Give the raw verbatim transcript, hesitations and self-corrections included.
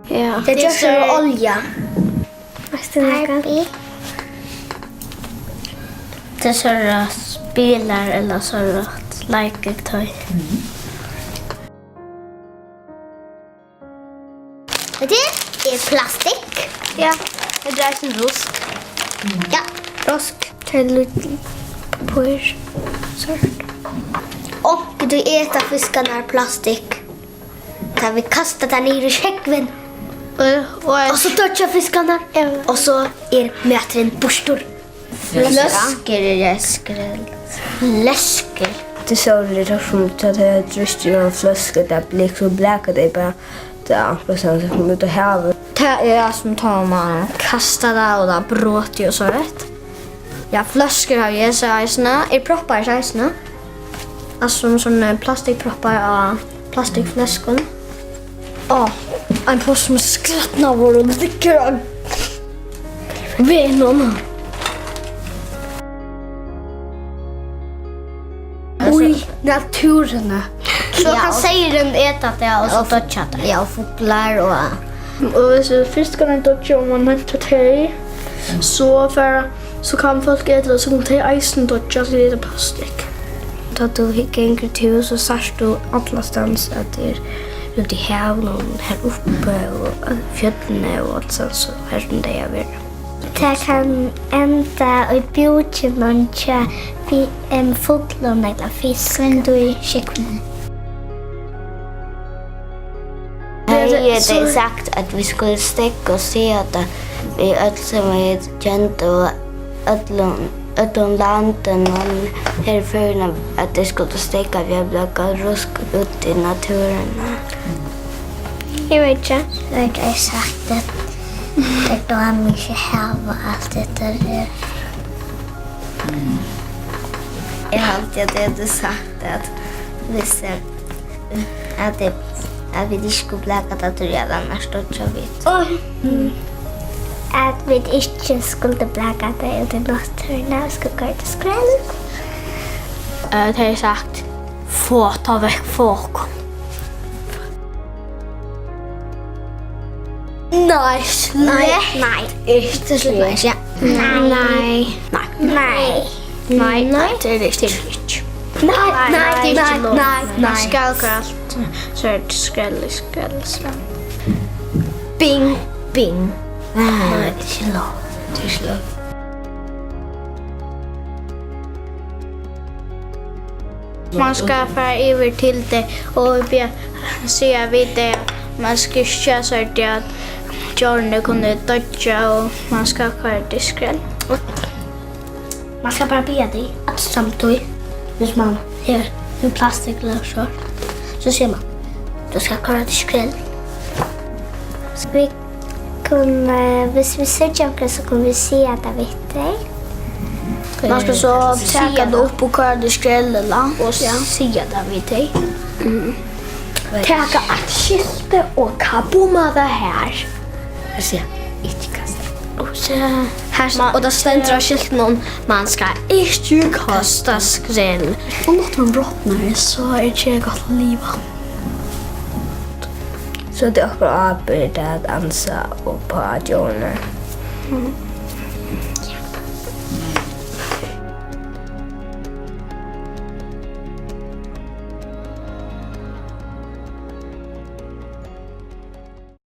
Ja. Tað er gjørt úr olju. Veitst tú nakað? Barbie. Tað er sovorðnar bilar ella sovorðið leiktoy. Hetta er plastikk. Ja, hetta er eisini rusk. Ja, rusk. Tað er lítil pappír. Sort. Onkuntíð eta fiskarnar plastikk. Tá vit kasta tað niður í sjógvin. Og, og, og so doyggja fiskarnar. Ja. Og so er maturin burtur. Fløskur eru skrell. Fløskur. Tað er so rætt, sum tá tað er drýst í eina fløsku, tað blak, so blaka tey bara, tað er akkurát sama sum út á havið. Tað er sum tá man kastar tað og tað brotir og so, rætt? Ja, fløskur havi eg sæð eisini. Er proppar eisini? Altso, sum sovorðnir plastikkproppar á plastikkfløskum. Á, ein posa sum er skrædnaður og liggur á vegnum. Í náttúruni. So kann seyðurin eta tað, og so doyggja tey. Ja, og fuglar og Og hvis fiskarnir doyggja og man nýtir tey, so fara, so kann fólk eta tað, so kunnu tey eisini doyggja, so er tað plastikk. Tá tú hi-, gongur túr, so sært tú allastaðni, at tað er úti í havinum, her uppi og, eh, fjøllini og alt sovorðið, so her sum tey hava verið. Tað kann enda í búkinum hjá fi-, em, fuglum ella fisk. Hvat í sjógvini? Høvdu tey sagt, at vit skuldu steðga og siga tað við øll, sum vit kendu, og øllum, øllum landinum her í Føroyum, at tey skuldu steðga við at blaka rusk út í náttúruna? Eg veit ikki. Høvdu tey sagt, at tey dáma ikki at hava alt hetta her. Eg haldi, at eg hevði sagt, at viss, at, at, at vit ikki skuldu blaka tað, tí at annars doyggja vit. At vit ikki skuldu blaka tað út í náttúruna, vit skuldu koyra til skrell. Eh, tað hevði sagt, fá tað vekk frá okkum. Nei, slett ikki. Nei. Nei. Nei. Nei, tað er ikki. Nei, nei, nei, nei, nei. Skal koyra alt. So er tað skrell, skrell, skrell. Bing, bing. Nei, tað er ikki lov. Tað er ikki lov. Man skal fara yvir til tey og be-, siga við tey, at man skal ikki gera so, at djórini kunnu doyggja, og man skal koyra tað í skrell. Man skal bara biðja tey, at samtíð, hvis man hevur ein plastikkløg, so, so sigur man, "Tú skal koyra tað í skrell." Vit kunnu, hvis vit síggja onkran, so kunnu vit siga tað við tey. Man skal so taka tað upp og koyra tað í skrell, ella? Og siga tað við tey. Taka eitt skilti og kappuma tað har. Her siga, "Ikki kasta." Og so her, og tað stendur á skiltinum, "Man skal ikki kasta skrell." Og náttúran brotnar, so er ikki gott at liva. So tað er okkara ábyrgd at ansa upp á djórini.